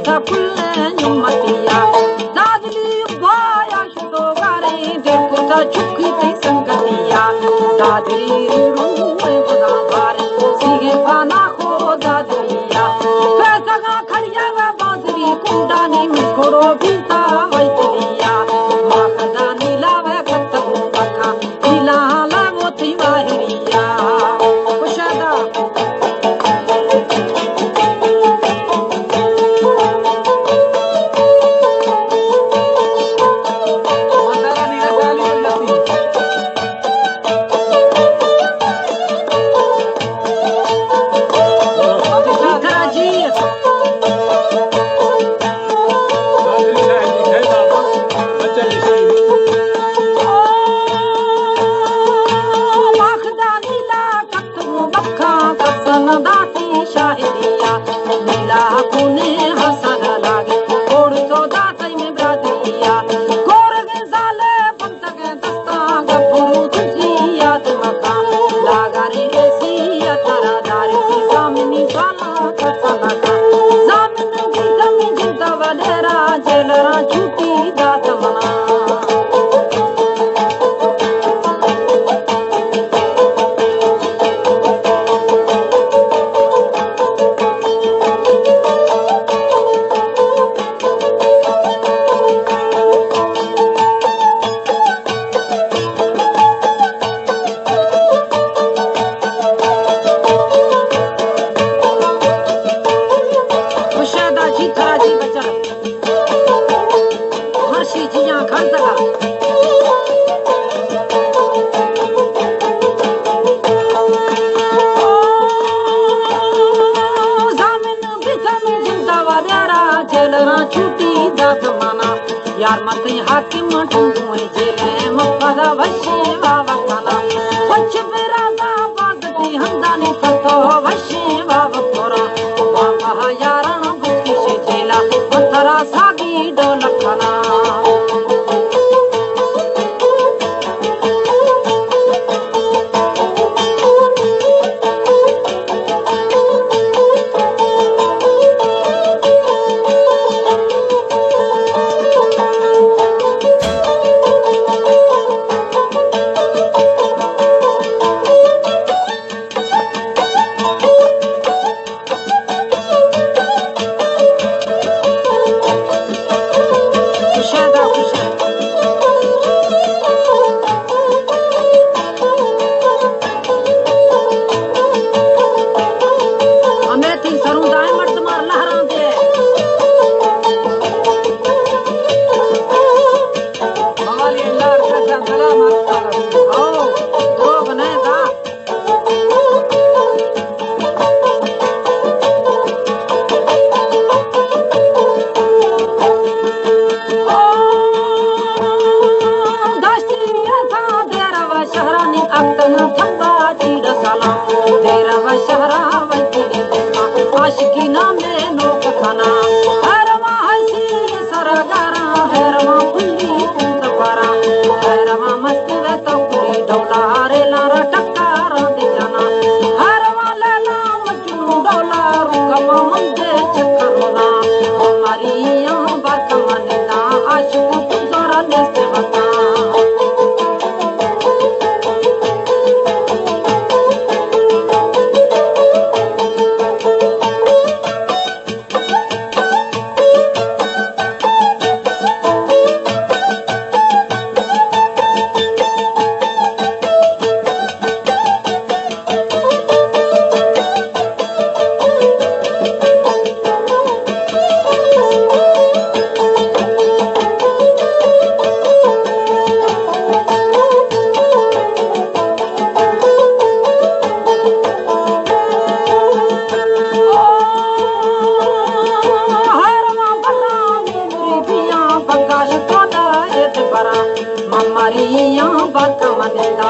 تا کلیں امتیا، دادلی بایا شتو گاریں، دل کتا چکی تئی سنگتیا، دادلی روڑو اے گداں باریں، سیگے پانا خو دادلیا، پیسگا کھڑیا و بادری کنڈانی مسکڑو بیتا ویتلیا، ما کدا نیلا و کتگو بکا، نیلا حالا وتی واہریا۔ کشادہ۔ تو بکا کسن داتی شاہدیا، نیلا کونے حسن لاگی، کوڑ تو داتی میں برادریا، کورگیں زالے پنتگیں دستاں گبرو تجھی یاد مکا، لاگاری ایسی یا ترا داری، زامنی بالا کسن کا، زامن جی کمی جنتا ودیرا، جیلرا چھوٹی دات منا۔ خوشادہ جی تھا جی بچا۔ مرشی جیاں کھڑتگا۔ زامن بزن جندا ودارا جیلرا چھوٹی دات منا۔ یار متیں حاکم ٹنڈوئیں جیلیں مپدا وشیں واوتنا۔ وچ برازا بازتی ہمدانی پتو وشیں واوتورا۔ بابا یاران بکش جیلا، من ترا ساگی ڈولک کناں۔ ہمے تئی سروں دائیں مردمار لہراں دے۔ موالی اللہ رکھتا سلام آتا۔ او، دروغ نہ دا۔ داشتی انسان دیر و شہرانی اکتن تھمبا چیڑ سلام۔ دیر و شہرا وجدی دیما عاشقی نامے نوک کھنا۔ ہر ماہ سی سرگارا، ہر ماہ پلی پوت پرا، ہر ماہ مست و تو پلی ڈولا، ہر لارا ٹکارا دی جانا۔ ہر ماہ لیلا مجنون ڈولا، رکما منجے چکرونا۔ ماریاں بات مننا، عاشق تو زورا نیست بتا۔ مریاں بک مندا،